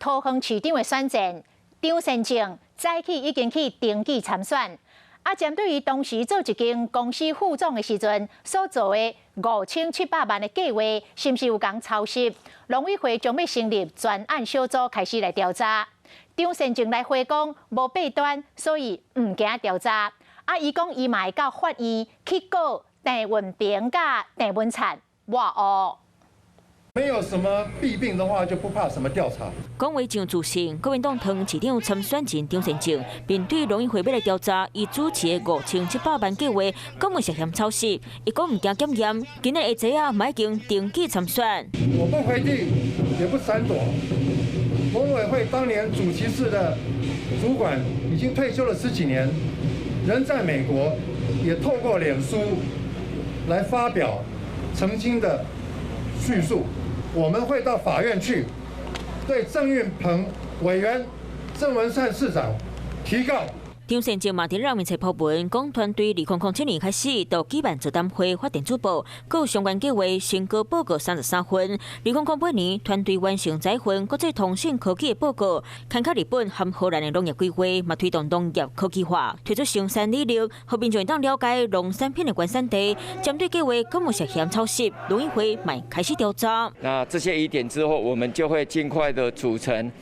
桃園市長的選戰，張善政早起已經去登記參選。啊，針對伊當時做一間公司副總的時陣所做的5700萬的計劃，是毋是有共抄襲？農委會將欲成立專案小組開始來調查。張善政來回講無弊端，所以毋驚調查。啊，伊講伊嘛會到法院去告鄭運鵬佮鄭文燦。哇哦！沒有什麼弊病的話，就不怕什麼調查。講話真自信，國民黨桃園市長參選人張善政面對農委會欲來調查，伊主持的5700萬計劃，根本涉嫌抄襲。伊講毋驚檢驗，今日下晝啊，嘛已經登記參選。我不迴避，也不閃躲。農委會當年主席室的主管已經退休了十幾年，人在美國，也透過臉書來發表澄清的敘述。我們會到法院去，對鄭運鵬委員、鄭文燦市長提告。張善政嘛佇臉書鋪文，講團隊2007年開始就舉辦座談會、發電子報，閣有相關計劃成果報告33份。2008年，團隊完成這份國際通訊科技的報告，參考日本和荷蘭的農業規劃，嘛推動農業科技化，推出生產履歷，予民眾會當了解農產品的原產地。針對計劃可能涉嫌抄襲，農委會嘛開始調查。那這些疑點之後，我們就會盡快的組成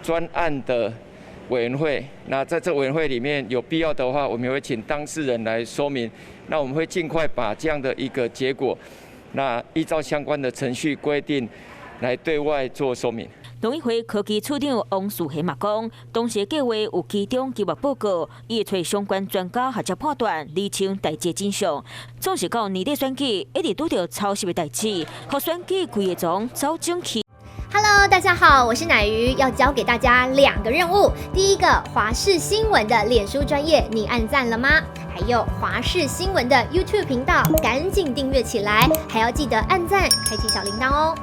專案的委員會，那在這委員會裡面有必要的話，我們也會請當事人來說明。那我們會盡快把這樣的一個結果，那依照相關的程序規定來對外做說明。農委會科技處長王樹賢嘛講，當時計劃有其中機密報告，伊會揣相關專家學者判斷，釐清代誌真相。總是到年底選舉，一直拄著抄襲的代誌，予選舉規个總走整去。 Hello，大家好，我是乃瑜，要交給大家兩個任務。第一個，華視新聞的臉書專頁，你按讚了嗎？還有華視新聞的 YouTube 頻道，趕緊訂閱起來，還要記得按讚，開啟小鈴鐺哦。